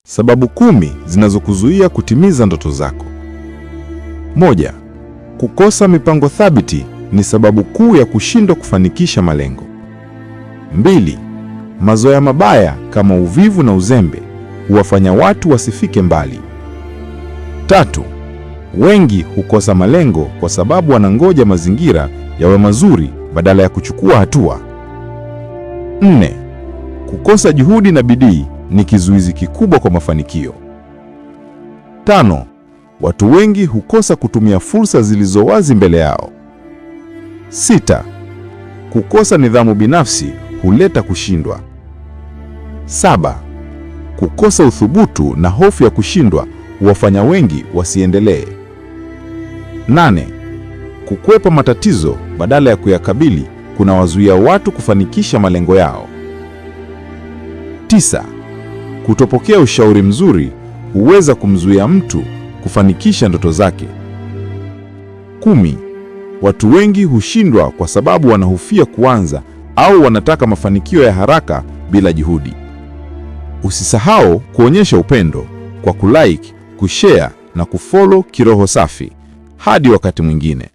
Sababu 10 zinazokuzuia kutimiza ndoto zako. 1. Kukosa mipango thabiti ni sababu kuu ya kushindwa kufanikisha malengo. 2. Mazoea mabaya kama uvivu na uzembe huwafanya watu wasifike mbali. 3. Wengi hukosa malengo kwa sababu wanangoja mazingira yawe mazuri badala ya kuchukua hatua. 4. Kukosa juhudi na bidii ni kizuizi kikubwa kwa mafanikio. 5. Watu wengi hukosa kutumia fursa zilizo wazi mbele yao. 6. Kukosa nidhamu binafsi huleta kushindwa. 7. Kukosa uthubutu na hofu ya kushindwa huwafanya wengi wasiendelee. 8. Kukwepa matatizo badala ya kuyakabili kunawazuia watu kufanikisha malengo yao. 9. Kutopokea ushauri mzuri huweza kumzuia mtu kufanikisha ndoto zake. 10. Watu wengi hushindwa kwa sababu wanahofia kuanza au wanataka mafanikio ya haraka bila juhudi. Usisahau kuonyesha upendo kwa kulike, kushare na kufollow Kiroho Safi. Hadi wakati mwingine.